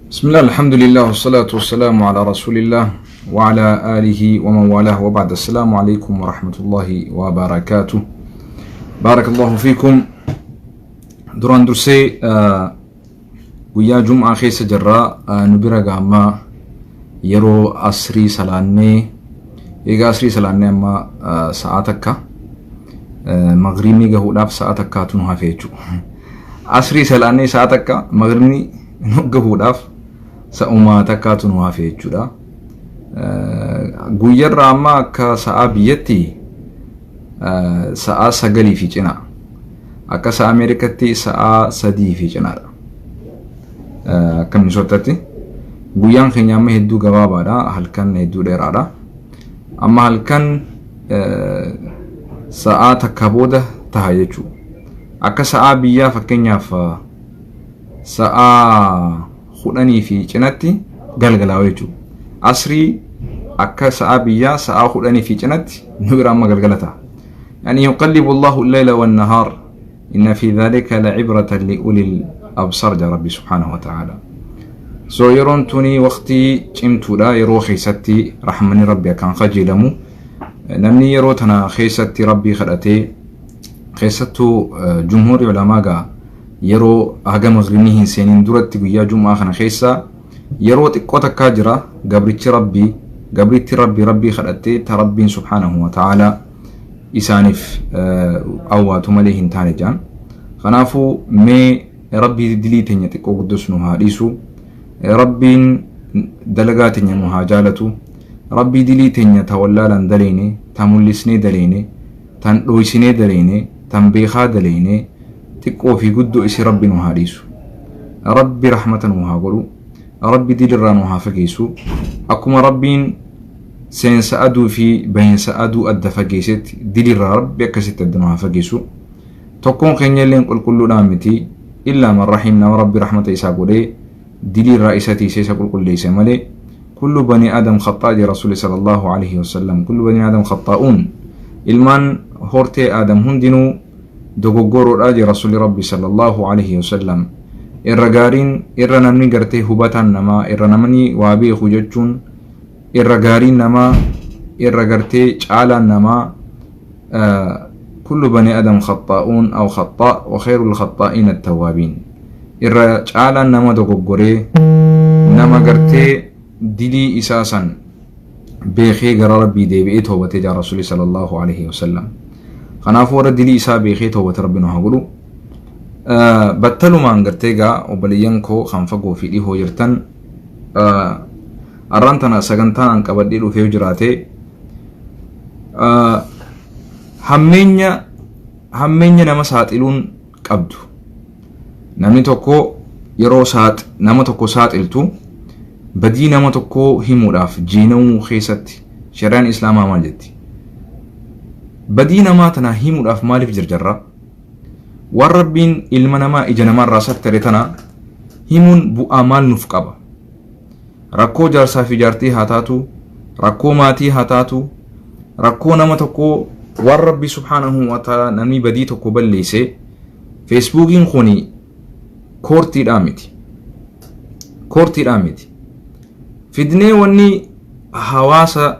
بسم الله، الحمد لله، والصلاة والسلام على رسول الله وعلى آله ومن والاه، وبعد، السلام عليكم ورحمة الله وبركاته. بارك الله فيكم. Duraan dursee guyyaa jum'aa keessa jirra. Nu bira gaammaa yeroo asrii salaannee, egaa asrii salaannee amma sa'a takka, magriibni gahuudhaaf sa'a takkaatu nu hafe jechuudha. Asrii salaannee sa'a takka, magriibni nu gahuudhaaf sa'umaa takkaatu nu hafe jechuudha. Guyyarraa amma akka sa'a biyyatti sa'a 9 fi cina. Akka sa'a Ameerikatti sa'a 3 fi cinaadha. Akka Minisootaatti. Guyyaan keenya amma hedduu gabaabaadha. Halkan hedduu dheeraadha. Amma halkan sa'a takka booda taha jechuudha. Akka sa'a biyyaa fakkeenyaaf sa'a 10 fi cinatti galgalaa jechuudha. Asrii akka sa'a biyyaa sa'a 10 fi cinatti nu bira amma galgala ta'a. يعني يقلب الله الليل والنهار إن في ذلك لعبرة لأولي الأبصار جا ربي سبحانه وتعالى. So yeroon tuni waqtii cimtuudha, yeroo keessatti rahmanni rabbi akkaan qajeelamu. Namni yeroo tana keessatti rabbii kadhatee, keessattuu jumhuurri ulamaa gaa yeroo haga maghribni hin seenin duratti guyyaa jum'aa kana keessa yeroo xiqqoo takkaa jira, gabrichi rabbii, gabritti rabbii rabbii kadhattee ta rabbiin سبحانه وتعالى isaaniif awwaatu malee hin taane jaan. Kanaafuu mee rabbii dilii teenya xiqqoo guddus nu haa dhiisu. Rabbiin dalagaa teenya nu haa jaalatu. Rabbii dilii teenya ta wallaalaan daleene, ta mul'isnee daleene, tan dhoysinee daleene, tan beekaa daleene, xiqqoo fi guddoo isii rabbi nu haa dhiisu. Rabbi rahmata nu haa godhu. Rabbi dilirraa nu haa fageessu. Akkuma rabbiin seensa aduu fi bahinsa aduu adda fageessetti dilirraa rabbi akkasitti adda nu haa fageessu. Tokkoon keenya illee qulqulluudhaan miti, إلا من رحم, nama rabbi rahmata isaa godhee dilirraa isa tiisee isa qulqulleesse malee. كل بني آدم خطاء jee rasuuli صلى الله عليه وسلم. كل بني آدم خطاؤون, ilmaan hortee aadam hundinuu dogoggoroodha jee rasuuli rabbi صلى الله عليه وسلم. Irra gaariin, irra namni gartee hubataan namaa, irra namni waa beeku jechuun, irra gaariin namaa, irra gartee caalaan namaa, كل بني آدم خطاؤون أو خطاء وخير الخطائين التوابين. Irra caalaan nama dogoggoree nama gartee dilii isaa san beekee gara rabbii deebi'ee toobatee jaa rasuuli صلى الله عليه وسلم. Kanaafuu warra dilii isaa beekee toobate rabbi nu haa godhu. Battalumaan gartee gaa obboleeyyan koo kan fagoo fi dhihoo jirtan, arraan tana sagantaan an qabadhee dhufee jiraate hammeenya nama saaxiluun qabdu. Namni tokko yeroo nama tokko saaxiltu, badii nama tokko himuudhaaf jeenawuu keessatti shari'aan islaamaa maal jetti? Badii namaa tana himuudhaaf maaliif jarjarra? Waan rabbiin ilma namaa ija namaarraa sattare tana himuun bu'aa maal nuuf qaba? Rakkoo jaarsaa fi jaartii haa taatu, rakkoo maatii haa taatu, rakkoo nama tokkoo, waan rabbi سبحانه وتعالى namni badii tokko balleesse, feesbuukiin kuni koortiidhaa miti. Koortiidhaa miti. Fidnee wanni hawaasa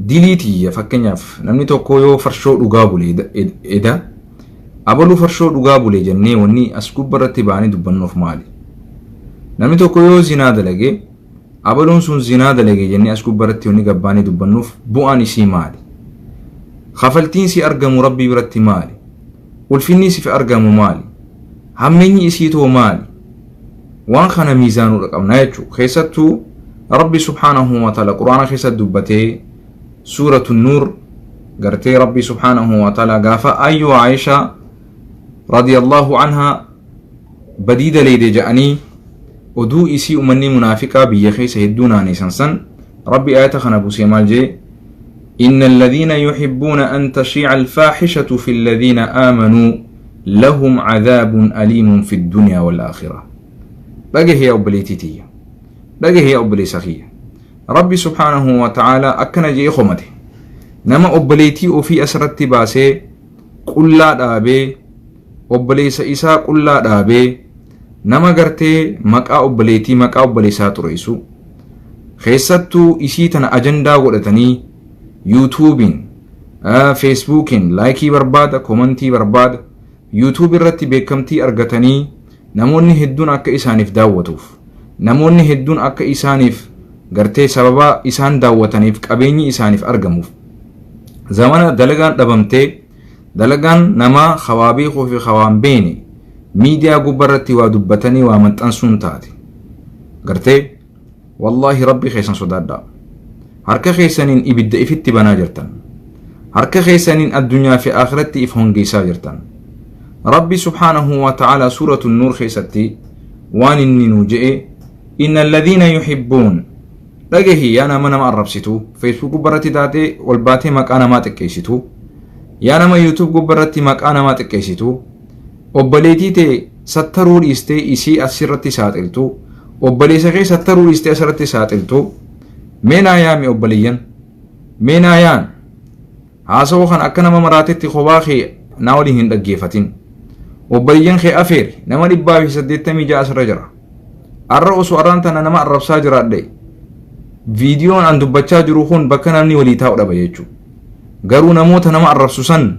dilii tiyya, fakkeenyaaf namni tokko yoo farshoo dhugaa bule, eda abaluu farshoo dhugaa bule jennee wanni as gubbarratti ba'anii dubbannuuf maali? Namni tokko yoo zinaa dalage, abaluun sun zinaa dalage jennee as gubbarratti wanni gabbaanii dubbannuuf bu'aan isii maali? Kafaltiin si argamu rabbii biratti maali? Ulfinni siif argamu maali? Hammeenyi isii too maali? Waan kana miizaanuudha qabna jechuudha. Keessattuu rabbi سبحانه وتعالى quraana keessatti dubbatee, suuratu Nuur gartee rabbi سبحانه وتعالى gaafa ayyuu Aayishaa رضي الله عنها badii daleeyde je'anii oduu isii uummanni munaafiqaa biyya keessa hedduu naanneessan san, rabbi ayata kana buusee maal jee? إن الذين يحبون أن تشيع الفاحشة في الذين آمنوا لهم عذاب أليم في الدنيا والآخرة. Dhagahi yaa obboleettii tiyya, dhagahi yaa obboleessa kiyya, rabbi سبحانه وتعالى akkana jee komate: nama obboleettii ofii asirratti baasee qullaa dhaabee, obboleessa isaa qullaa dhaabee Nama gartee maqaa obboleettii, maqaa obboleessaa xureessu, keessattuu isii tana ajandaa godhatanii YouTubeiin, Facebookiin likeii barbaada, commentii barbaada, YouTube irratti beekamtii argatanii namoonni hedduun akka isaaniif daawwatuuf, namoonni hedduun akka isaaniif gartee sababa isaan daawwataniif qabeenyi isaaniif argamuuf, zamana dalagaan dhabamtee, dalagaan namaa hawaa beekuu fi hawaan beene miidiyaa gubbarratti waa dubbatanii waa maxxansuun taate gartee. Wallaahi, Rabbi keessan sodaadhaa. Harka keessaniin ibidda ifitti banaa jirtan. Harka keessaniin addunyaa fi akhiratti if hongeessaa jirtan. Rabbi subhaanahu wa ta'ala Suuratu Nuur keessatti waan inni nuu je'e: إن الذين يحبون. Dhagahi yaa nama nama arrabsitu, Facebook gubbarratti taatee ol baatee maqaa namaa xiqqeessitu, yaa nama YouTube gubbarratti maqaa namaa xiqqeessitu, obboleetii ta'e sattaruu dhiistee isii asirratti saaxiltu, obboleessa kee sattaruu dhiistee asirratti saaxiltu, mee naa yaami. Obboleeyyan, mee naa yaami. Haasawoo kan akka nama maraatetti kophaa kee naa waliin hin dhaggeeffatin. Obboleeyyan kee afeeri. Nama 186 asirra jira. Arra osoo arraan tana nama arrabsaa jiraadhe, viidiyoon an dubbachaa jiru kun bakka namni walii taa'u dhaba jechuudha. Garuu namoota nama arrabsu san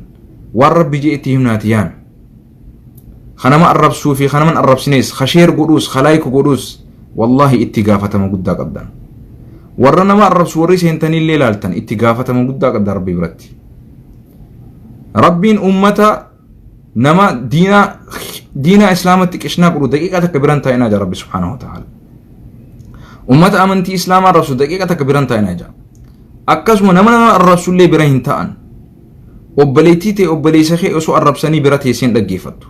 waan Rabbi jee itti himnaati yaami. Ka nama arrabsuu fi ka nama hin arrabsinees, ka share godhuus, ka like godhuus, wallaahi itti gaafatama guddaa qabdan. Warra nama arrabsu warri seentaniillee ilaaltan, itti gaafatama guddaa qabdan Rabbi biratti. Rabbiin ummata nama diinaa Islaamatti qishnaa godhu daqiiqaa takka biran taa'inaa jaa Rabbi subhaanahu wa ta'ala. Ummata amantii Islaamaa arrabsu daqiiqaa takka biran taa'inaa jaa. Akkasuma nama nama arrabsullee bira hin ta'an. Obboleettii ta'e, obboleessa kee osoo arrabsanii bira teessee hin dhaggeeffattu.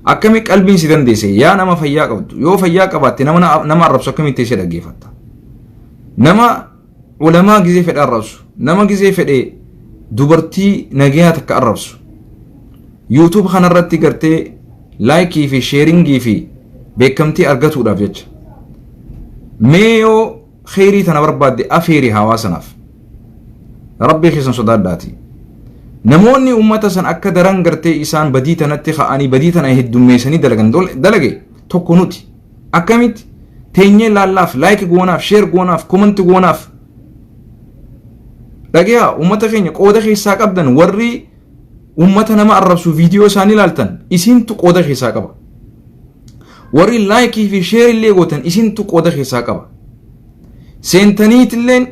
Akkami qalbiin si dandeesse? Yaa nama fayyaa qabdu, yoo fayyaa qabaatte, nama nama arrabsu akkamitti teessee dhaggeeffatta? Nama ulamaa gizee fedhe arrabsu, nama gizee fedhe dubartii nagayaa takka arrabsu. YouTube kanarratti gartee likeii fi sharingii fi beekamtii argatuudhaaf jecha. Mee yoo kheyrii tana barbaadde, afeeri hawaasanaaf. Rabbii keessan sodaadhaati. Namoonni ummata san akka daran gartee isaan badii tanatti ka'anii badii tana heddummeessanii dalagan dalage tokko nuti. Akkamitti teenyee laallaaf, like goonaaf, share goonaaf, comment goonaaf? Dhagayaa, ummata keenya, qooda keessaa qabdan. Warri ummata nama arrabsu viidiyoo isaanii ilaaltan, isintu qooda keessaa qaba. Warri likeii fi share illee gootan, isintu qooda keessaa qaba. Seentaniitilleen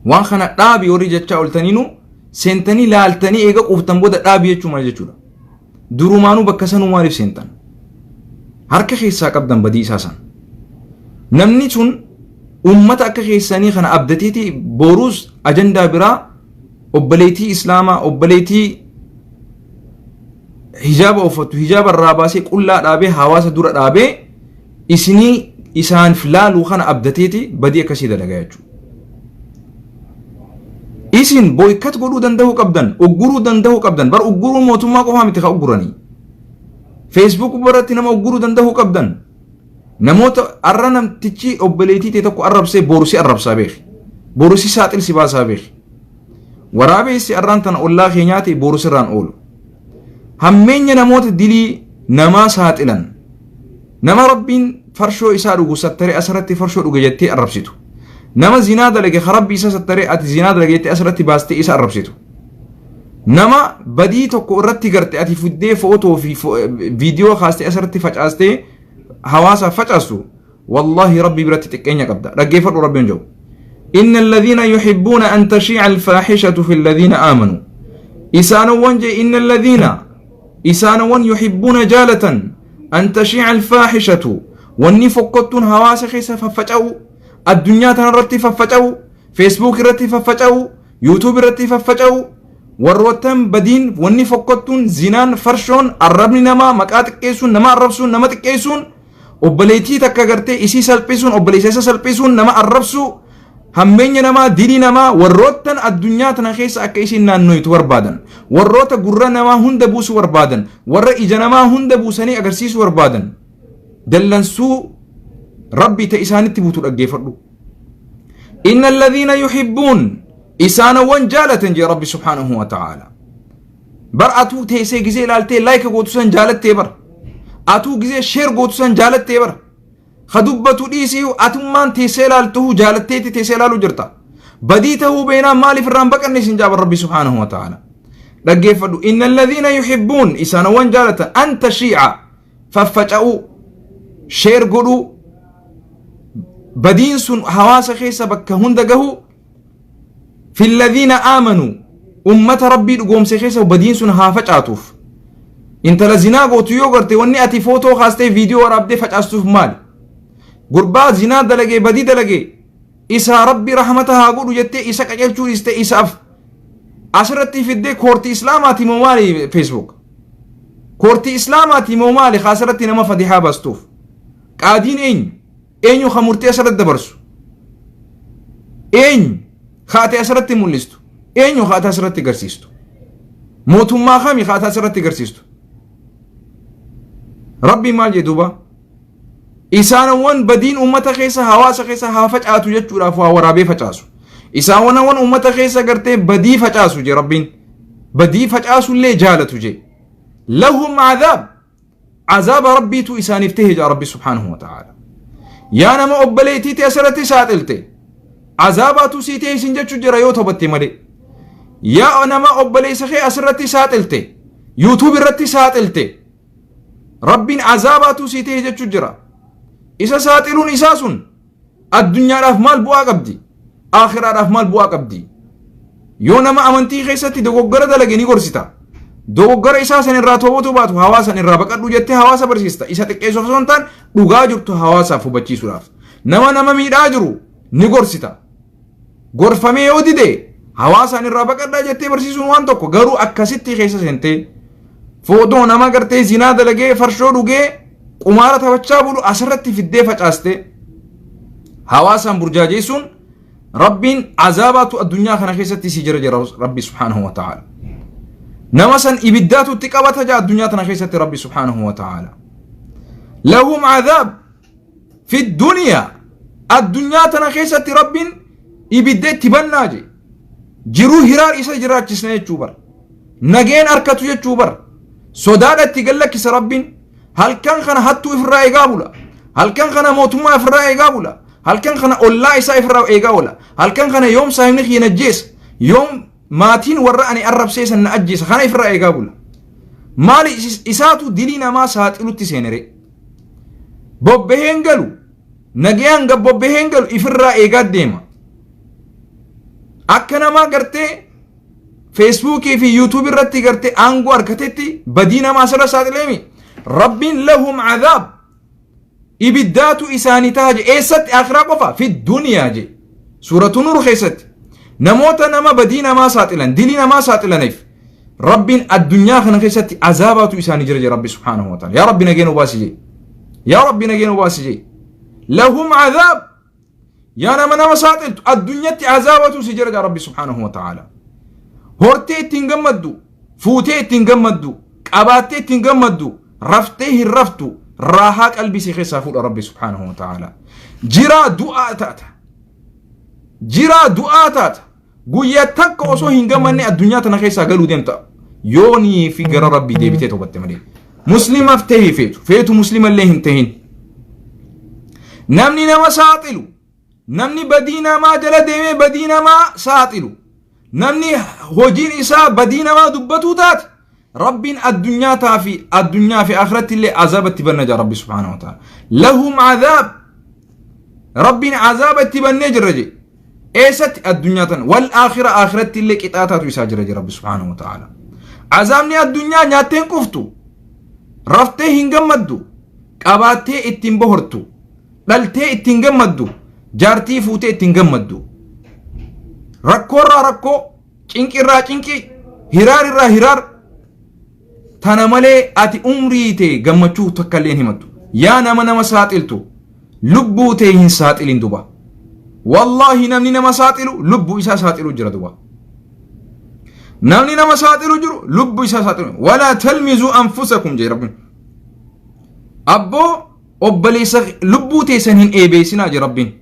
waan kana dhaabi warri jechaa ooltaniinu, seentanii laaltanii eega quuftan booda dhaabi jechuu maal jechuudha? Durumaanuu bakka sanuu maaliif seentan? Harka keessaa qabdan badii isaa san. Namni sun ummata akka keessanii kana abdateeti boruus ajandaa biraa obboleettii Islaamaa, obboleettii hijaaba uffattu hijaaba irraa baasee qullaa dhaabee hawaasa dura dhaabee isinii isaaniif laaluu kana abdateeti badii akkasii dalagaa jechuudha. Isin boycott godhuu danda'uu qabdan, ugguruu danda'uu qabdan. Bar ugguruu mootummaa qofaa miti ka ugguranii. Facebook biratti nama ugguruu danda'uu qabdan. Namoota arra namtichi obboleettii ta'e tokko arrabsee boru si arrabsaa beeki. Boru si saaxil si baasaa beeki. Waraabeessi arraan tana ollaa kee nyaate boru sirraan oolu. Hammeenya namoota dilii namaa saaxilan. Nama Rabbiin farshoo isaa dhugu sattaree asirratti farshoo dhuge jettee arrabsitu. Nama zinaa dalage ka Rabbi isa sattaree ati zinaa dalage jettee asirratti baastee isa arrabsitu. Nama badii tokko irratti garte ati fiddee footoo fi viidiyoo kaastee asirratti facaastee hawaasaaf facaastu, wallaahi Rabbi biratti xiqqeenya qabda. Dhaggeeffadhu, Rabbiin jedhu: إن الذين يحبون أن تشيع الفاحشة في الذين آمنوا. Isaanowwan jee, إن الذين, isaanowwan, يحبون jaalatan, أن تشيع الفاحشة, wanni fokkottuun hawaasa keessa faffaca'u, addunyaa tanarratti faffaca'u, Facebook irratti faffaca'u, YouTube irratti faffaca'u, warroottan badiin, wanni fokkottuun, zinaan, farshoon, arrabni namaa, maqaa xiqqeessuun, nama arrabsuun, nama xiqqeessuun, obboleettii takka gartee isii salphisuun, obboleessa isa salphisuun, nama arrabsuu, hammeenya namaa, dilii namaa, warroottan addunyaa tana keessa akka isin naannoytu barbaadan, warroota gurra namaa hunda buusuu barbaadan, warra ija namaa hunda buusanii agarsiisuu barbaadan, dallansuu Rabbii ta isaanitti buutu dhaggeeffadhu. إن الذين يحبون, isaanowwan jaalatan jee Rabbi subhaanahu wa ta'ala. Bar atuu teessee gisee ilaaltee like gootu san jaalattee bar. Atuu gizee share gootu san jaalattee bara. Ka dubbatu dhiisii atummaan teessee ilaaltuhu jaalatteetti teessee ilaaluu jirta. Badii tahuu beenaa maaliif irraan baqanne isin jaaba Rabbi subhaanahu wa ta'ala. Dhaggeeffadhu, inna alladhiina yuhibbuun, isaanowwan jaalatan, an tashiica, faffaca'uu, share godhuu, badiin sun hawaasa keessa bakka hunda gahuu, fi alladhiina aamanuu, ummata Rabbii dhugoomse keessa badiin sun haa facaatuuf. Intala zinaa gootu yoo garte, wanni ati footoo kaastee viidiyoo waraabdee facaastuuf maali? Gurbaa zinaa dalagee, badii dalagee, isaa Rabbi rahmata haa godhu jettee isa qajeelchuu dhiiste isaaf asirratti fiddee. Koortii islaamaati moo maali Facebook? Koortii islaamaati moo maali asirratti nama fadihaa baastuuf? Qaadiin eenyu? Eenyu ka murtee asirratti dabarsu? Eenyu kaatee asirratti mul'istu? Eenyu kaatee asirratti agarsiistu? Mootummaa kami kaatee asirratti agarsiistu? Rabbiin maal jedhu duuba? Isaanowwan badiin uummata keessa, hawaasa keessa haa facaatu jechuudhaaf waa waraabee facaasu. Isaanowwan uummata keessa gartee badii facaasu je Rabbiin. Badii facaasullee jaalatu je. Lahum cadaab. Azaaba Rabbiitu isaaniif tahe jaa Rabbi subhaanahu wa ta'ala. Yaa nama obboleettii ta'e asirratti saaxilte, azaabaatu sii ta'e isin jechuu jira yoo tobatte malee. Yaa nama obboleessa kee asirratti saaxilte, YouTube irratti saaxilte, Rabbiin azaabaatu sii ta'e jechuu jira. Isa saaxiluun isaa sun addunyaadhaaf maal bu'aa qabdi? Aakhiraadhaaf maal bu'aa qabdi? Yoo nama amantii keessatti dogoggora dalage ni gorsita. Dogoggora isaa san irraa toobatu baatu, hawaasa irraa baqadhu jettee hawaasa barsiista. Isa xiqqeessuuf osoo hin taane, dhugaa jirtu hawaasaaf hubachiisuudhaaf. Nama nama miidhaa jiru ni gorsita. Gorfamee yoo dide, hawaasaan irraa baqadhaa jettee barsiisuun waan tokko. Garuu akkasitti keessa seentee footoo nama gartee zinaa dalagee, farshoo dhugee, qumaara taphachaa bulu asirratti fiddee facaastee hawaasaan burjaajeessuun, Rabbiin azaabaatu addunyaa kana keessatti si jira jira Rabbi subhaanahu wa ta'ala. Nama san ibiddaatu itti qabata jaa addunyaa tana keessatti Rabbi subhaanahu wa ta'ala. Lahum cadaab fi duniyaa, addunyaa tana keessatti Rabbiin ibidda itti bannaa je. Jiruu hiraar isa jiraachisna jechuu bara. Nageen arkatu jechuu bara. Sodaadha itti gallakkisa Rabbiin. Halkan kana hattuu ifirraa eegaa bula. Halkan kana mootummaa ifirraa eegaa bula. Halkan kana ollaa isaa ifirraa eegaa oola. Halkan kana yoom saahibni kiyya na ajjeesa, yoom maatiin warra ani arrabsee san na ajjeesa, kana ifirraa eegaa bula. Maali isaatu dilii namaa saaxilutti seenere? Bobbaheen galu, nagayaan gad bobbaheen galu, ifirraa eegaa deema. Akka namaa gartee Feesbuukii fi YouTube irratti gartee aangoo argatetti badii namaa asirra saaxileemi. Rabbiin lahum cadaab, ibiddaatu isaanii taha je. Eessatti? Akhiraa qofa, fi duniyaa je. Suuratu Nuur keessatti namoota nama badii namaa saaxilan, dilii namaa saaxilaniif Rabbiin addunyaa kana keessatti azaabaatu isaanii jira je Rabbi subhaanahu wa ta'ala. Yaa Rabbi, nageen baasi je. Yaa Rabbi, nageen baasi je. Lahum cadaab. Yaa nama nama saaxiltu, addunyatti azaabatu si jira jaa Rabbi subhaanahu wa ta'ala. Hortee ittiin gammaddu, fuutee ittiin gammaddu, qabaattee ittiin gammaddu, raftee hin raftu, raahaa qalbii si keessaa fuudha Rabbi subhaanahu wa ta'ala. Jiraa du'aa taata. Jiraa du'aa taata. Guyyaa takka osoo hin gammanne addunyaa tana keessaa galuu deemta. Yoonii fi gara Rabbii deebitee tobatte malee. Muslimaaf tahii feetu, feetu muslimallee hin tahin. Namni nama saaxilu, namni badii namaa jala deemee badii namaa saaxilu, namni hojiin isaa badii namaa dubbatuu taate, Rabbiin addunyaa taa fi addunyaa fi akhiratti illee azaaba itti banna jaa Rabbi subhaanahu wa ta'ala. Lahum azaab. Rabbiin azaaba itti bannee jirra jee. Eessatti? Addunyaa tana. Wal aakhira, akhiratti illee qixaataatu isaa jira jee Rabbi subhaanahu wa ta'ala. Azaabni addunyaa nyaattee hin quftu. Raftee hin gammaddu. Qabaattee ittiin bohortu. Dhaltee ittiin gammaddu. Jaartii fuutee ittiin gammaddu. Rakkoorraa rakkoo, cinqirraa cinqii, hiraarirraa hiraar. Tana malee ati umrii tee gammachuu takka illee hin himattu. Yaa nama nama saaxiltu, lubbuu tee hin saaxilin duba. Wallaahi, namni nama saaxilu lubbuu isaa saaxilu jira duba. Namni nama saaxilu jiru lubbuu isaa saaxilu. Walaa talmizuu anfusakum jee Rabbiin. Abboo, obboleessa lubbuu teessan hin eebeessinaa jee Rabbiin.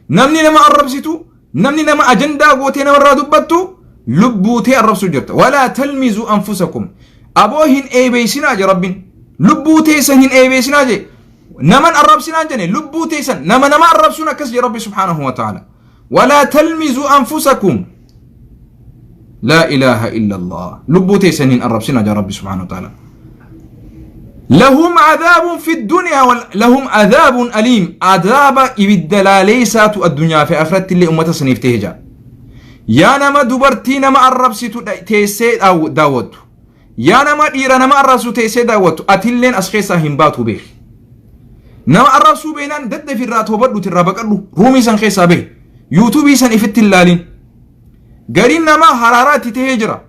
Namni nama arrabsitu, namni nama ajandaa gootee namarraa dubbattu, lubbuu tee arrabsuu jirta. Walaa talmizuu anfusakum. Aboo, hin eebeessinaa jee Rabbiin. Lubbuu teessan hin eebeesinaa jee. Naman arrabsinaa jenne lubbuu teessan nama nama arrabsuun akkas jee Rabbi subhaanahu wa ta'ala. Walaa talmizuu anfusakum. Laa ilaaha illallah. Lubbuu teessan hin arrabsinaa jee Rabbi subhaanahu wa ta'ala. Lahum cadaabun fi dunyaa wal lahum cadaabun aliim. Adaaba ibidda laaleessaatu addunyaa fi akhiratti illee ummata saniif ta'e jaa. Yaa nama dubartii nama arrabsitu teessee daawwattu. Yaa nama dhiira nama arrabsu teessee daawwattu atilleen as keessaa hin baatu beeki. Nama arrabsuu beenaan daddafi irraa toobadhuuti irraa baqadhu ruumii san keessaa bahi. Yuutuubii san ifitti hin laalin. Gariin namaa haraaraa itti tahee jira.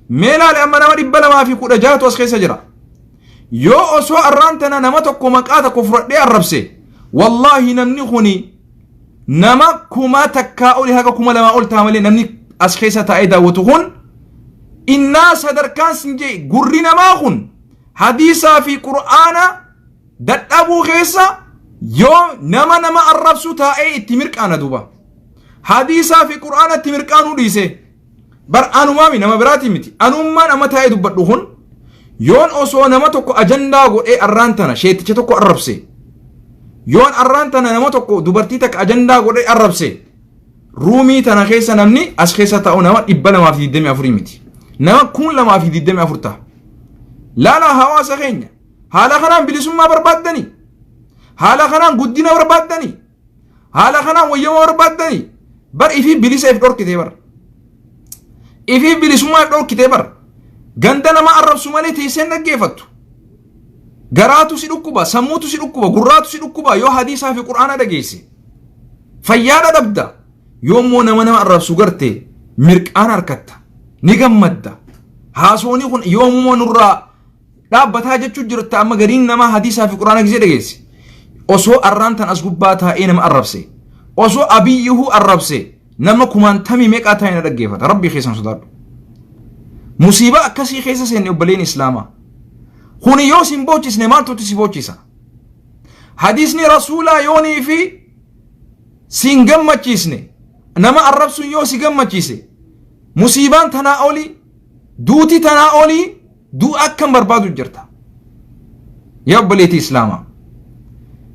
Mee laali amma nama 216tu as keessa jira. Yoo osoo arraan tana nama tokko maqaa tokko fudhadhee arrabse wallaahi namni kuni nama 1000 oli haga 2000 ol ta'a malee namni as keessa taa'ee daawwatu kun innaa sadarkaan sin jee gurri namaa kun hadiisaa fi qur'aana dadhabuu keessa yoo nama nama arrabsu taa'ee itti mirqaana duuba hadiisaa fi qur'aana itti mirqaanuu dhiise bar anumaami nama biraatii miti anummaan amma taa'ee dubbadhu kun yoon osoo nama tokko ajandaa godhee arraan tana sheeticha tokko arrabse yoon arraan tana nama tokko dubartii takka ajandaa godhee arrabse ruumii tana keessa namni as keessa taa'u nama 224 miti nama 2024 ta'a. Laalaa hawaasa keenya haala kanaan bilisummaa barbaaddanii, haala kanaan guddina barbaaddanii, haala kanaan wayyama barbaaddanii bar ifii bilisa if dhorkitee bar ifii bilisummaa if dhorkitee bar ganda nama arrabsu malee teesseen dhaggeeffattu. Garaatu si dhukkuba, sammuutu si dhukkuba, gurraatu si dhukkuba yoo hadiisaa fi qur'aana dhageesse. Fayyaadha dhabda. Yoo immoo nama nama arrabsu garte mirqaan harkatta. Ni gammadda. Haasooni kun yoomuma nurraa dhaabbataa jechuu jirta amma gariin namaa hadiisaa fi qur'aana gisee dhageesse. Osoo arraan tan as gubbaa taa'ee nama arrabse. Osoo abiyyuhuu arrabse nama kumaantamii meeqaa taa'ee na dhaggeeffata. Rabbii keessan sodaadhu. Musiibaa akkasii keessa seenne obboleen Islaamaa. Kuni yoo sin boochisne maaltutti si boochisa? Hadiisni rasuulaa yoonii fi sin gammachiisne nama arrabsuun yoo si gammachiise musiibaan tanaa olii duuti tanaa olii du'a akkam barbaadu jirta. Yaa obboleettii Islaamaa.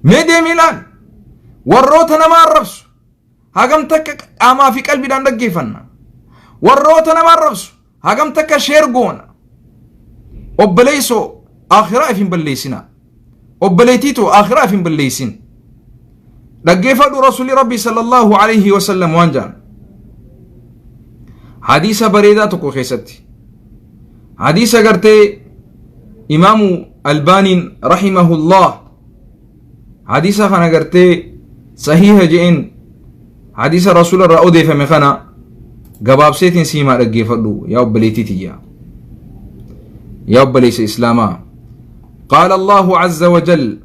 Mee deemii ilaali. Warroota nama arrabsu hagam takka qaamaa fi qalbiidhaan dhaggeeffanna. Warroota nama arrabsu hagam takka sheer goona. Obboleessoo akhiraa if hin balleessinaa. Obboleettii too akhiraa if hin balleessin. Dhaggeeffadhu Rasuulli Rabbii sallallahu alaihi wasallam waan jedhan. Hadiisa bareedaa tokko keessatti. Hadiisa gartee Imaamu Albaaniin rahimahullah hadiisa kana gartee sahiha je'een hadiisa rasuula irraa odeeffame kana gabaabseetiin siimaa dhaggeeffadhu yaa obboleettii tiyya yaa obboleessa islaamaa. قال الله عز وجل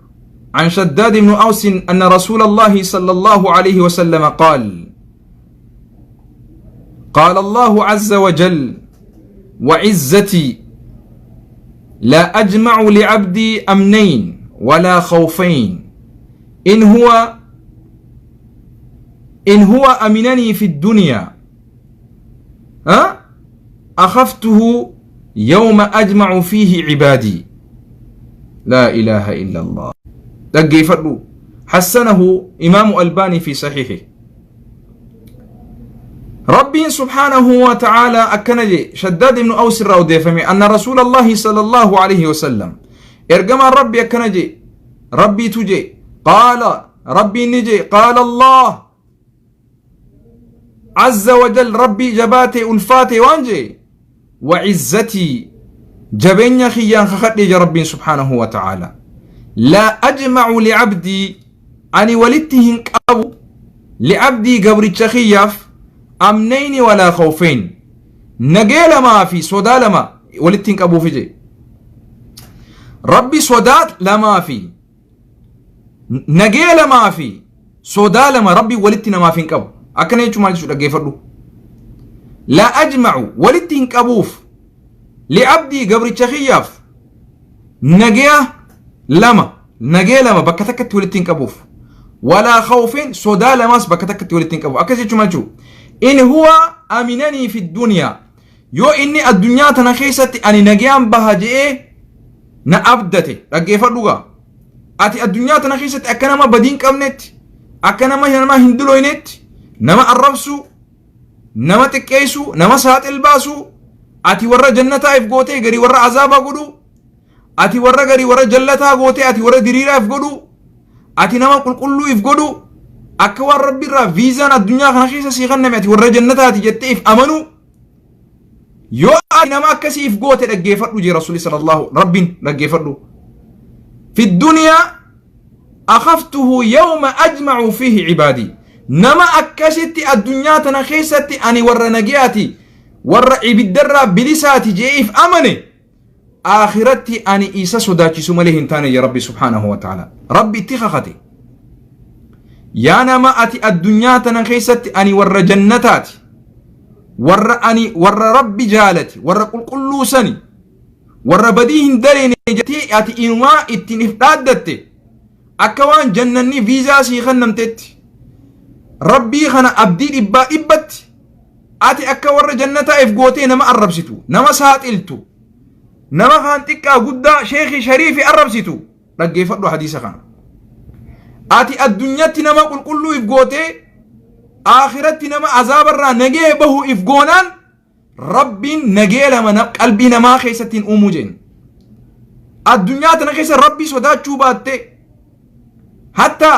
عن شداد بن أوس أن رسول الله صلى الله عليه وسلم قال: قال الله عز وجل: وعزتي لا أجمع لعبدي أمنين ولا خوفين إن هو أمنني في الدنيا ها أخفته يوم أجمع فيه عبادي. لا إله إلا الله. dhaggeeffadhu حسنه إمام ألباني في صحيحه. ربي سبحانه وتعالى akkana je شداد بن أوس irraa odeeffame أن رسول الله صلى الله عليه وسلم ergamaan Rabbii akkana je Rabbiitu je قال ربي ni je قال الله عز وجل ربي jabaate ulfaate waan je وعزتي jabeenya kiyyaan kakadhe je Rabbiin سبحانه وتعالى لا أجمع لعبدي ani walitti hin qabu لعبدي gabricha kiyyaaf أمنين ولا خوفين nagee lamaa fi sodaa lama walitti hin qabuufi je Rabbi. Sodaa lamaa fi nagee lamaa fi sodaa lama Rabbi walitti namaaf hin qabu. Akkana jechuun maal jechuudha? Dhaggeeffadhu. لا أجمع walitti hin qabuuf لعبدي gabricha kiyyaaf nagaya lama, nagee lama bakka takkatti walitti hin qabuuf ولا خوفين sodaa lamaas bakka takkatti walitti hin qabu. Akkas jechuun maal jechuudha? إن هو أمنني في الدنيا yoo inni addunyaa tana keessatti ani nagayaan baha je'ee Na abdate dhaggeeffadhu gaa. Ati addunyaa tana keessatti akka nama badii hin qabnetti, akka nama nama hin dulooynetti, nama arrabsuu, nama xiqqeessuu, nama saaxil baasuu, ati warra jannataa if gootee garii warra azaabaa godhuu, ati warra garii warra jallataa gootee ati warra diriiraa if godhuu, ati nama qulqulluu if godhuu, akka waan rabbi irraa viizaan addunyaa kana keessa sii kenname ati warra jannataati jettee if amanuu. Yoo ati nama akkasii if goote dhaggeeffadhu jee Rasuulli sallallahu rabbiin dhaggeeffadhu. Fi duniyaa akhaftuhu yawma ajma'u fiihi cibaadii. Nama akkasitti addunyaa tana keessatti ani warra nagayaati warra ibiddarraa bilisaati jee if amane akhiratti ani isa sodaachisu malee hin taane jee Rabbi subhaanahu wa ta'ala. Rabbi itti kakate. Yaa nama ati addunyaa tana keessatti ani warra jannataati warra ani warra Rabbi jaalati warra qulqulluu sani warra badii hin daleene jettee ati inumaa ittiin if dhaaddatte akka waan jannanni viizaa sii kennamtetti Rabbii kana abdii dhibbaa dhibbatti ati akka warra jannataa if gootee nama arrabsitu nama saaxiltu nama kaan xiqqaa guddaa sheekii shariifi arrabsitu. Dhaggeeffadhu hadiisa kana. Ati addunyatti nama qulqulluu if gootee akhiratti nama azaabarraa nagee bahu if goonaan Rabbiin nagee lama qalbii namaa keessatti hin uumuu jeen. Addunyaa tana keessa Rabbii sodaachuu baattee hatta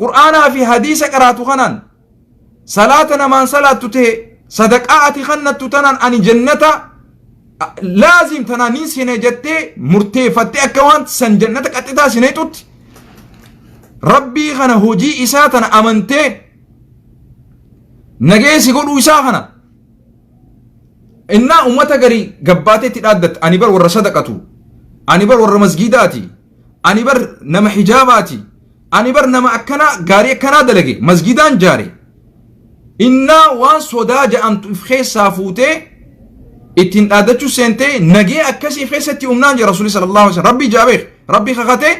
Qur'aanaa fi hadiisa qaraatu kanaan salaata namaan salaattu ta'e sadaqaa ati kannattu tanaan ani jannata laazim tanaan nin seene jettee murteeffattee akka waan san jannata qaxxitaa sineexutti Rabbii kana hojii isaa tana amantee nageessi godhuu isaa kana innaa ummata garii gabbaatee itti dhaaddatte ani bar warra sadaqatu ani bar warra masgiidaati ani bar nama hijaabaati ani bar nama akkanaa gaarii akkanaa dalage masgidaan jaare innaa waan sodaa ja'amtu if keessaa fuutee ittiin dhaaddachuu seentee nagee akkasii keessatti umnaan jira rasuulli sallallahu alaihi wasallam rabbii jaabeek rabbii kakatee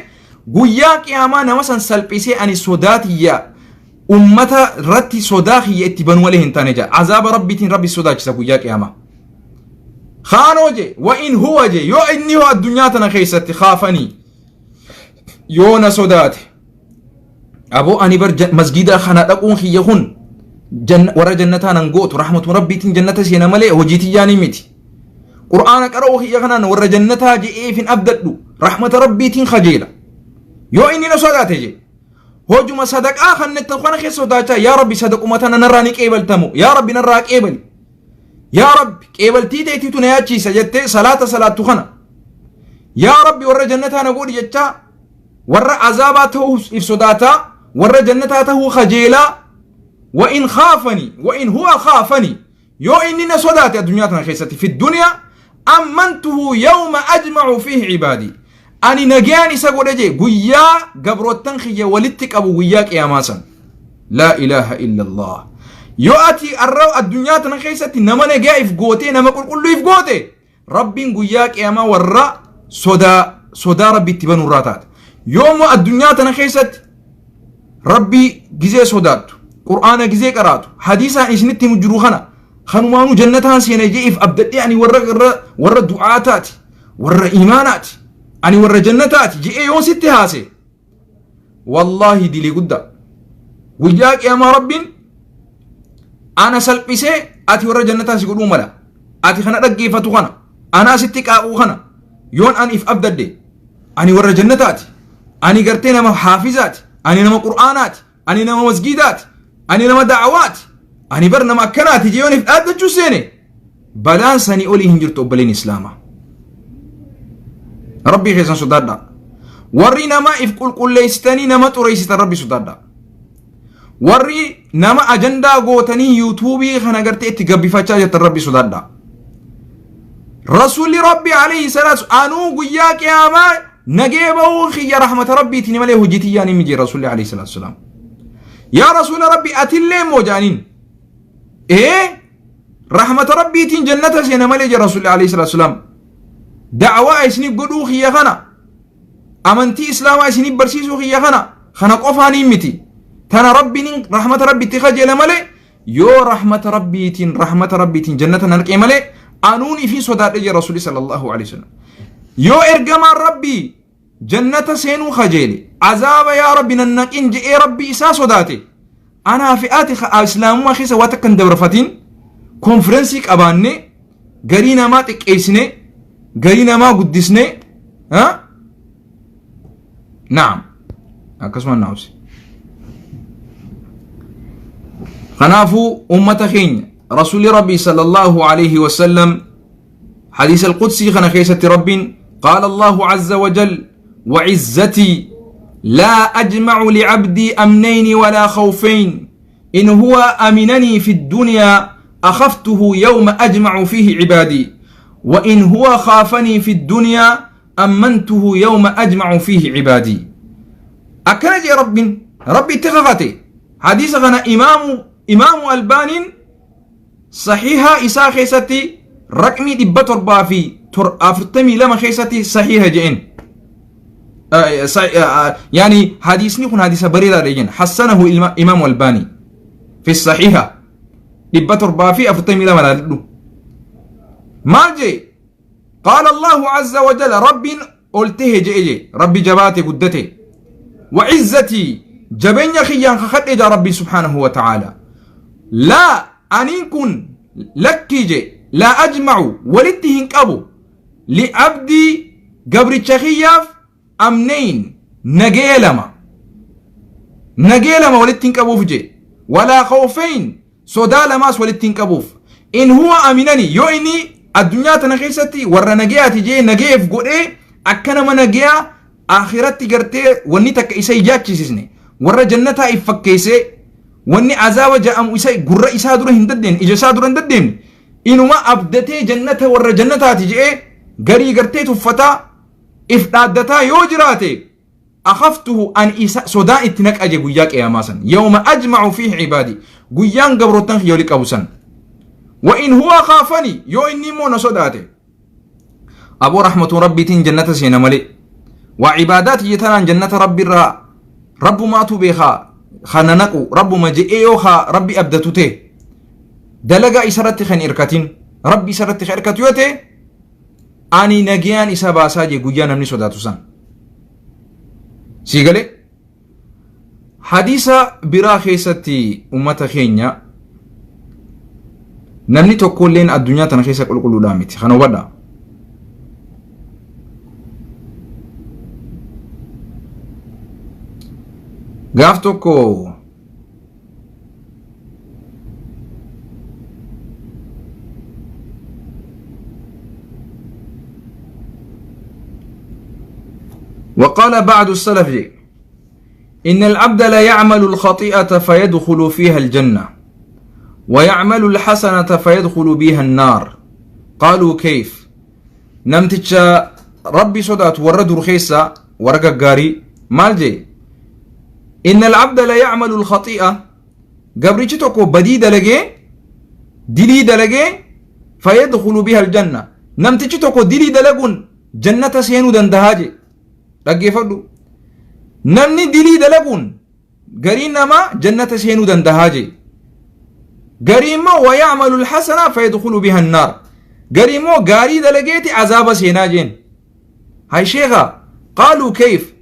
guyyaa qiyaamaa nama san salphisee ani sodaa tiyya ummata irratti sodaa kiyya itti banu malee hin taane jaa azaaba rabbiitiin rabbi sodaachisa guyyaa qiyaamaa. Kaanoo je wa in huwa je yoo inni hoo addunyaa tana keessatti kaafanii yoo na sodaate aboo ani bar masgiida kana dhaquun kiyya kun warra jannataa nan gootu rahmatuma rabbiitiin jannata seena malee hojii tiyyaanii miti. Qur'aana qara'uu kiyya kanaan warra jannataa je'eef hin abdadhu rahmata rabbiitiin kajeela. Yoo inni na sodaate je hojuma sadaqaa kannettan kana keessa sodaachaa yaa rabbi sadaquma tana narraa ni qeebaltamu yaa rabbi narraa qeebali. Yaa rabbi qeebaltii teetiitu na yaachiisa jettee salaata salaattu kana yaa rabbi warra jannataa na godhi jechaa warra azaabaa ta'uu if sodaataa warra jannataa ta'uu kajeelaa wa in khaafani wa in huwa khaafani yoo inni na sodaate addunyaa tana keessatti fi duniyaa ammantuhu yawma ajma'u fiihi cibaadii ani nagayaan isa godhe jee guyyaa gabroottan kiyya walitti qabu guyyaa qiyaamaa san. Laa ilaaha illallah. Yoo ati arra addunyaa tana keessatti nama nagaa if gootee nama qulqulluu if goote rabbiin guyyaa qiyaamaa warra sodaa sodaa rabbi itti banuu irraa taata. Yoo immoo addunyaa tana keessatti rabbii gizee sodaattu qur'aana gizee qaraatu hadiisaan isinitti himu jiru kana kanumaanuu jannataan seena jee if abdadhee ani warra warra warra du'aa taati warra imaanaati ani warra jannataati je'ee yoon sitti haase wallaahi dilii guddaa guyyaa qiyaamaa rabbiin ana salphisee ati warra jannataa si godhuu mala ati kana dhaggeeffatu kana anaa sitti qaaquu kana yoon ani if abdadhe ani warra jannataati ani gartee nama haafizaati ani nama qur'aanaati ani nama masgiidaati ani nama da'awaati ani bar nama akkanaati jee yoon if dhaaddachuu seene balaan sanii olii hin jirtu obboleen islaamaa. Rabbii keessan sodaadhaa. Warri nama if qulqulleessitanii nama xureessitan rabbi sodaadhaa. Warri nama ajandaa gootanii yuutuubii kana gartee itti gabbifachaa jirtan rabbi sodaadhaa. Rasuulli rabbi alayhi salaatu anuu guyyaa qiyaamaa nagee bahuu kiyya rahmata rabbiitiin malee hojii tiyyaan hin mijee rasuulli alayhi salaatu salaam. Yaa rasuula rabbi atillee immoo jaaniin. Ee rahmata rabbiitiin jannata seena malee jira rasuulli alayhi salaatu salaam. Da'awaa isiniif godhuu kiyya kana amantii islaamaa isiniif barsiisuu kiyya kana kana qofaanii miti. Tana rabbiin rahmata rabbiitti kajeela malee yoo rahmata rabbiitiin rahmata rabbiitiin jannata narqee malee anuun ifiin sodaadhe jira rasuulli sallallahu alayhi wasallam. Yoo ergamaan Rabbii jannata seenuu kajeele, azaaba yaa Rabbi nan naqin je'ee Rabbii isaa sodaate, anaa fi ati ka islaamummaa keessa waa takka hin dabarfatin konfirensii qabaanne, garii namaa xiqqeessine, garii namaa guddisne, ha? Naam. Akkasuma naa obsi. Kanaafuu ummata keenya Rasuulli Rabbii sallallahu alaihi wasallam حديث القدسي خنا خيسة رب قال الله عز وجل وعزتي لا أجمع لعبدي أمنين ولا خوفين إن هو أمنني في الدنيا أخفته يوم أجمع فيه عبادي وإن هو خافني في الدنيا أمنته يوم أجمع فيه عبادي. أكنج يا رب ربي تغغتي حديث غنا إمام ألبان صحيحة إساء خيستي رقمي دبا تربا في 42 خيستي صحيحة جئن. يعني حديثني كن حديث بريدة رجين حسنه إمام ألباني في الصحيحة دبا تربا في 42 لالو. ما جي قال الله عز وجل رب قلته جئ جي ربي جباتي قدتي وعزتي جبين خيان خخد إجا ربي سبحانه وتعالى لا أنين كن لكي جي لا أجمع ولدتهن كأبو لعبدي قبر تشخياف أمنين نجيلما نجيلما ولدتهن كأبو فجي ولا خوفين صدالما ولدتهن كأبوف إن هو أمنني يو إني الدنيا تنخيستي ور نجياتي جي نجيف قول إيه أكنا ما نجيا آخرتي قرتي وني تك إسي جاتشيسني ور جنتها إفكيسي وني عذاب جاء إسي قرة إسا دور هنددين إجسا دور هنددين إنما أبدتي جنتها ور جنتها تجي قري قرتي تفتا إفدادتا يوجراتي أخفته أن إسا صداء اتنك أجي قياك يا ماسن يوم أجمع فيه عبادي قيان قبرتن يوليك أبوسن وإن هو خافني يو إني مو نصداتي أبو رحمة ربي تين جنة سينا ملي وعبادات يتنان جنة ربي را رب ما تبيخا خننقو رب ما جئيوخا ربي أبدتوتي دلقا إسرت خن إركتين ربي إسرت خن إركتيوتي أني نجيان إسا باساجي قيانا من صداتوسان سيقالي حديثة براخيستي أمة خينيا namni tokko illeen addunyaa tana keessa qulqulluudhaa miti. Kana hubadhaa. Gaaf tokko وقال بعض السلف إن العبد لا يعمل الخطيئة فيدخل فيها الجنة ويعمل الحسنة فيدخل بها النار. قالوا كيف؟ نمتج ربي صدات ورد رخيصة ورقة قاري مالجي إن العبد لا يعمل الخطيئة قبريتكو بديدة لقي دليدة لقي فيدخل بها الجنة. نمتج دليدة لقون جنة سينو دندهاجي لقي فردو نمني دليدة لقون قرينا ما جنة سينو دندهاجي قريمو ويعمل الحسنة فيدخل بها النار. قريمو قاري دلقيتي عذاب سيناجين. هاي شيخة قالوا كيف؟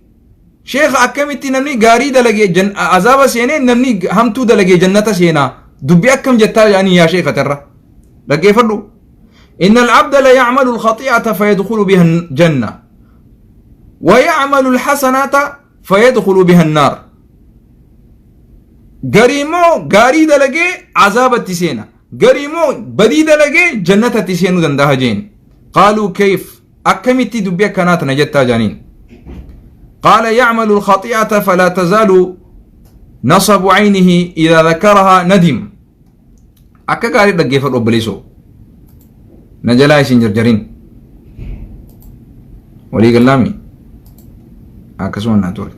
شيخ أكمتي نمني قاري دلقي عذاب سينين نمني همتو دلقي جنة سينا دبي أكم جتا يعني يا شيخة ترى لقي فلو إن العبد لا يعمل الخطيئة فيدخل بها الجنة ويعمل الحسنة فيدخل بها النار. قريمو قاري دلقي عذاب تسينا قريمو بدي دلقي جنة تسينو دندها جين. قالوا كيف؟ أكمتي دبيا كانت نجتا جانين. قال يعمل الخطيئة فلا تزال نصب عينه إذا ذكرها ندم. أكا قاري دقي فرقو بليسو نجلا يسين جرجرين ولي قلامي أكسوان ناتوري.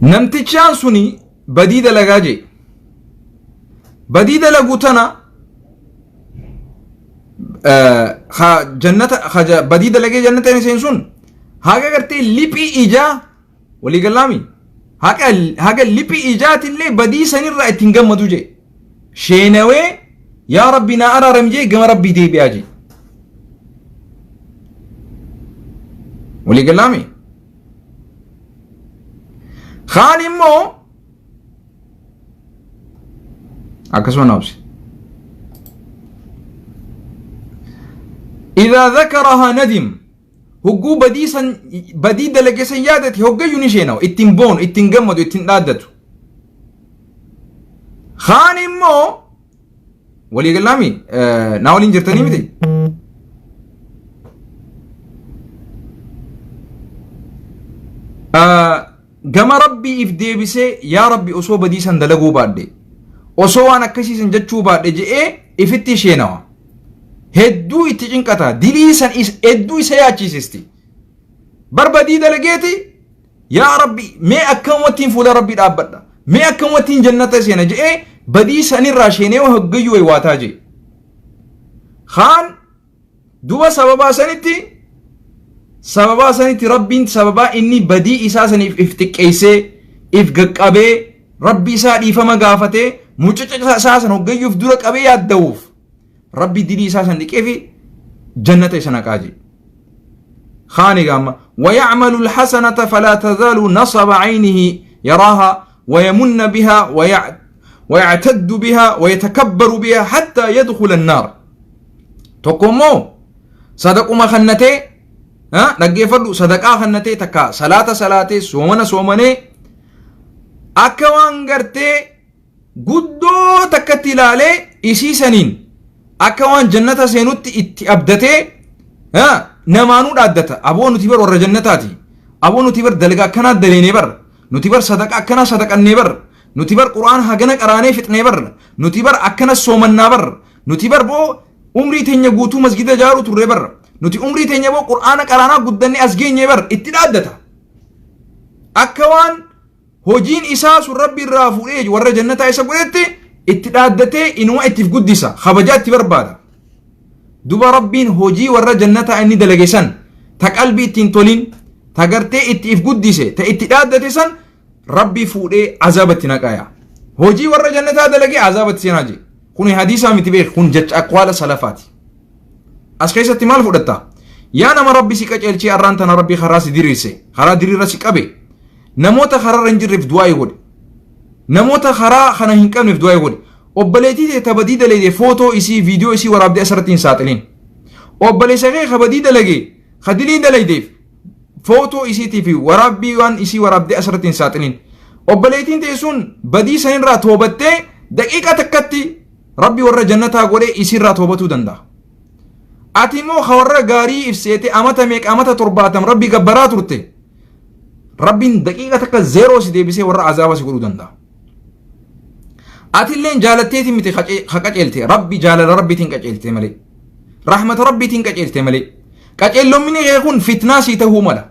Namtichaan suni badii dalagaa jee. Badii dalagu tana ha jannata ha badii dalagee jannata hin seen sun haga gartee liphii ijaa walii galaami haga liphii ijaatillee badii sanirraa ittiin gammadu jee sheenawee yaa rabbi naa araaram jee gama rabbii deebi'aa jee walii galaami kaan immoo akkasuma na obsi إذا ذكرها ندم hogguu badii san badii dalage san yaadate hoggayyuu ni sheenawa ittiin boonu ittiin gammadu ittiin dhaaddatu kaan immoo walii galaami naa waliin jirtanii miti Gama Rabbii if deebisee yaa Rabbi osoo badii san dalaguu baadhe osoo waan akkasii san jechuu baadhe je'ee ifitti sheenawa. Hedduu itti cinqata dilii san hedduu isa yaachiisisti. Bar badii dalageeti yaa Rabbi mee akkamumattiin fuula Rabbii dhaabbadha mee akkamumattiin jannata seena je'ee badii sanirraa sheenee hoggayyuu waywaataa je'e. Kaan Duba sababaa sanitti sababaa sanitti Rabbiin sababaa inni badii isaa saniif if xiqqeessee if gaqqabee Rabbi isaa dhiifama gaafatee mucuca isaa san hoggayyuuf dura qabee yaadda'uuf Rabbi dilii isaa san dhiqee fi jannata isa naqaa jedhe. خاني قام ويعمل الحسنة فلا تزال نصب عينه يراها ويمن بها ويعتد بها ويتكبر بها حتى يدخل النار Tokko immoo sadaquma kannatee dhaggeeffadhu sadaqaa kannatee takka salaata salaatee soomana soomanee akka waan gartee guddoo takkatti ilaalee isii saniin akka waan jannata seenutti itti abdatee namaanuu dhaaddata. Aboo nuti bar warra jannataati. Aboo nuti bar dalagaa akkanaa daleenee bar. Nuti bar sadaqa akkanaa sadaqannee bar. Nuti bar qur'aana hagana qaraanee fixnee bar. Nuti bar akkana soomannaa bar. Nuti bar boo umrii teenya guutuu masgida jaaruu turre bar. Nuti umrii teenya boo qur'aana qaraanaa guddannee as geenye bar itti dhaaddata. Akka waan hojiin isaa sun rabbi irraa fuudhee warra jannataa isa godhetti itti dhaaddatee inuma ittiif guddisa kabajaa itti barbaada. Duba rabbiin hojii warra jannataa inni dalage san ta qalbii ittiin tolin ta gartee itti if guddise ta itti dhaaddate san Rabbii fuudhee azaaba itti naqaya. Hojii warra jannataa dalagee azaaba itti seenaa jee. Kuni hadiisaa miti beek kun jecha aqwaala salafaati. As keessatti maal fudhatta? Yaa nama Rabbi si qaceelchee arraan tana Rabbi karaa si diriirse karaa diriirra si qabe namoota karaarra hin jirreef du'aa godhi. Namoota karaa kana hin qabneef du'aa godhi. Obboleettii tee ta badii dalagde footoo isii viidiyoo isii waraabdee asirratti hin saaxilin. Obboleessa kee ka badii dalage ka dilii dalaydeef footoo isiitii fi waraabbii waan isii waraabdee asirratti hin saaxilin. Obboleettiin tee sun badii sanirraa toobattee daqiiqaa takkatti Rabbi warra jannataa godhee isiirraa toobatuu danda'a. Ati immoo ka warra gaarii ibseete amata meeqa amata 70 Rabbi gabbaraa turte. Rabbiin daqiiqa takka zeeroo si deebisee warra azaaba si godhuu danda'a. Atilleen jaalatteeti miti ka qaceelte Rabbi jaalala Rabbiitiin qaceelte malee. Rahmata Rabbiitiin qaceelte malee. Qaceellommini kee kun fitnaa sii tahuu mala.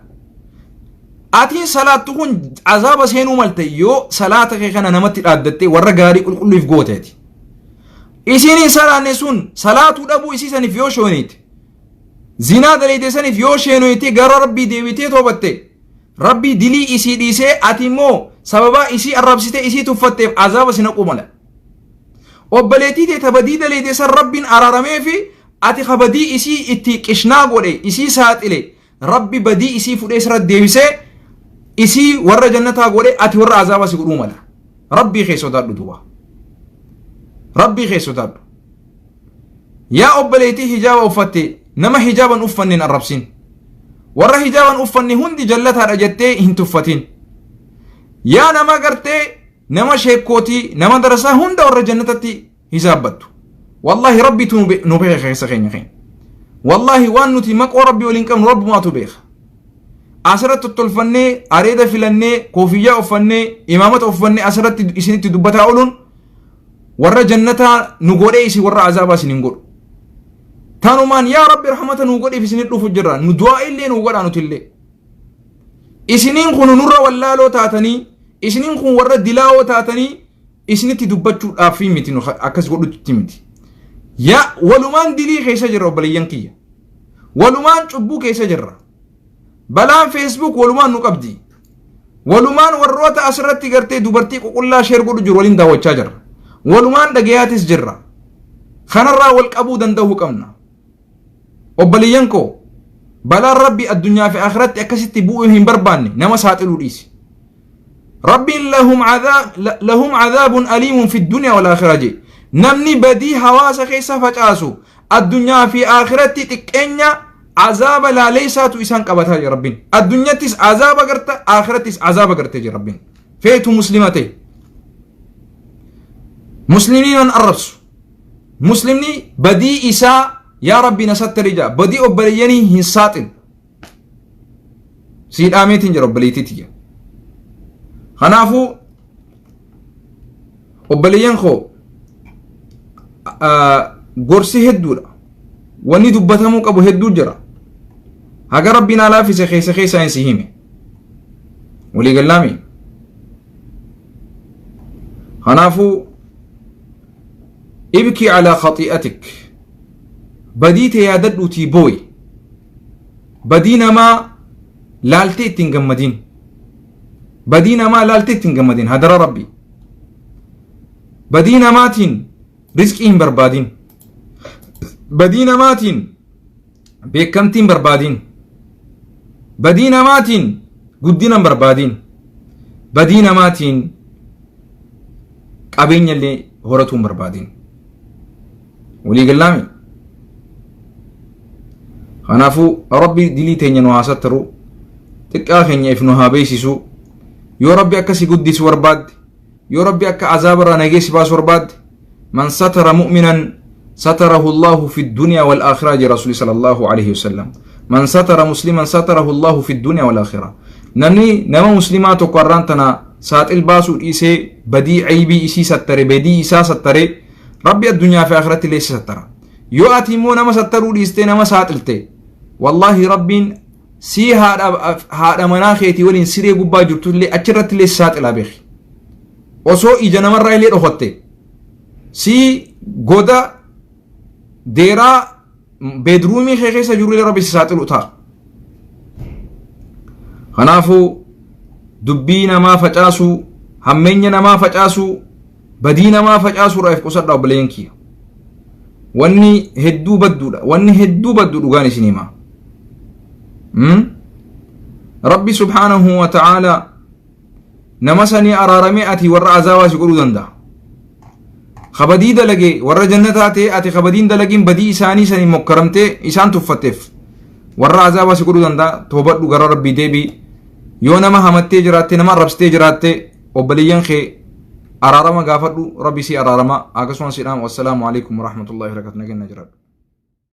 Atiin salaattu kun azaaba seenuu malte yoo salaata kee kana namatti dhaaddattee warra gaarii qulqulluuf gooteeti. Isiin hin salaanne sun salaatuu dhabuu isii saniif yoo shooniite. Zinaa daleeyte saniif yoo sheenoyte gara Rabbii deebitee toobatte. Rabbii dilii isii dhiisee ati immoo sababaa isii arrabsitee isii tuffatteef azaaba si naquu mala. Obboleettii tee ta badii daleeyte san Rabbiin araaramee fi ati ka badii isii itti qishnaa godhe isii saaxile Rabbi badii isii fudhee sirra deebisee isii warra jannataa godhe ati warra azaaba si godhuu mala. Rabbii kee sodaadhu duuba. Rabbii kee sodaadhu. Yaa obboleettii hijaaba uffatte nama hijaaban uffanne hin arrabsin. Warra hijaaban uffanne hundi jallataadha jettee hin tuffatin. Yaa nama gartee nama sheekkootii nama darasaa hunda warra jannatatti hisaabbattu. Wallaahi Rabbitu nu beeka keessa keenya keenya. Wallaahi waan nuti maqoo Rabbii waliin qabnu Rabbumaatu beeka. Asirratti tottolfannee areeda filannee koofiyyaa uffannee imaamata uffannee asirratti isinitti dubbataa ooluun warra jannataa nu godhee isin warra azaabaa isin hin godhu. Tanumaan yaa Rabbi rahmata nu godhiif isinit dhufu jirra nu du'aa illee nu godhaa nuti illee. Isiniin kun nurra wallaaloo taatanii isiniin kun warra dilaawoo taatanii Isinitti dubbachuudhaaf miti nu akkas godhutti miti. Yaa walumaan dilii keessa jirra obboleeyyan kiyya. Walumaan cubbuu keessa jirra. Balaan Facebook walumaan nu qabdi. Walumaan warroota asirratti gartee dubartii ququllaa share godhu jiru waliin daawwachaa jirra. Walumaan dhagayaatis jirra. Kanarraa wal qabuu danda'uu qabna. Obboleeyyan koo balaan Rabbi addunyaa fi akhiratti akkasitti bu'uu hin barbaanne nama saaxiluu dhiisi. Rabbiin lahum adhaabun aliimun fi dunya wal aakhira jee. Namni badii hawaasa keessa facaasu addunyaa fi akhiratti xiqqeenya azaaba laaleessaatu isaan qabataa jira Rabbiin. Addunyattis azaaba garta, akhirattis azaaba gartee jira Rabbiin. Feetu muslima ta'e. Muslimni nan arrabsu. Muslimni badii isaa yaa Rabbi na sattari jaa. Badii obboleeyyanii hin saaxilu. Sii dhaameetiin jira obboleettii tiyya. Kanaafuu obboleeyyan koo gorsi hedduudha. Wanni dubbatamuu qabu hedduu jira. Haga Rabbi naa laaffise keessa keessaa hin si hime. Walii gallaami. Kanaafuu ibki alaa khaxii'atik badii tee yaadadhuutii booyi. Badii namaa laaltee ittiin gammadiin. Badii namaa laaltee ittiin gammadin hadara Rabbi. Badii namaatiin rizqii hin barbaadin. Badii namaatiin beekamtii hin barbaadin. Badii namaatiin guddina hin barbaadin. Badii namaatiin qabeenya illee horatuu hin barbaadin. Walii gallaami. Kanaafuu Rabbi dilii teenya nu haa sattaru. Xiqqaa keenya if nu haa beeksisu. Yoo Rabbi akka si guddisu barbaadde, yoo Rabbi akka azaaba irraa nagee si baasu barbaadde, man satara mu'minan satarahu Allahu fi dunya wal aakhirah jee Rasuuli sallallahu alaihi wasallam. Man satara musliman satarahu Allahu fi dunya wal aakhirah. Namni nama muslimaa tokko har'aan tana saaxil baasuu dhiisee badii aybii isii sattare badii isaa sattare Rabbi addunyaa fi akhiratti illee si sattara. Yoo ati immoo nama sattaruu dhiistee nama saaxilte wallaahi Rabbiin sii haadha manaa keetii waliin siree gubbaa jirtu illee achirratti illee si saaxilaa beeki. Osoo ija namarraa illee dhokatte sii goda deeraa beedruumii kee keessa jiru illee Rabbi si saaxilu ta'a. Kanaafuu dubbii namaa facaasuu, hammeenya namaa facaasuu, badii namaa facaasuudhaa if qusadhaa obboleeyyan kiyya. Wanni hedduu badduudha. Wanni hedduu baddu dhugaan isin hima. Rabbi subhaanahu wa ta'aalaa nama sanii araaramee ati warra azaabaa si godhuu danda'a. Kabadii dalage warra jannataa ta'e ati kabadiin dalagiin badii isaanii sanii mokkaramtee isaan tuffatteef warra azaabaa si godhuu danda'a. Toobadhu gara Rabbii deebii. Yoo nama hamattee jiraatte nama arrabsitee jiraatte obboleeyyan kee araarama gaafadhu Rabbi si araarama akkasumas sidhaam wassalaamu alaikum warahmatullahi wabarakatuh nageenya jiraadhu.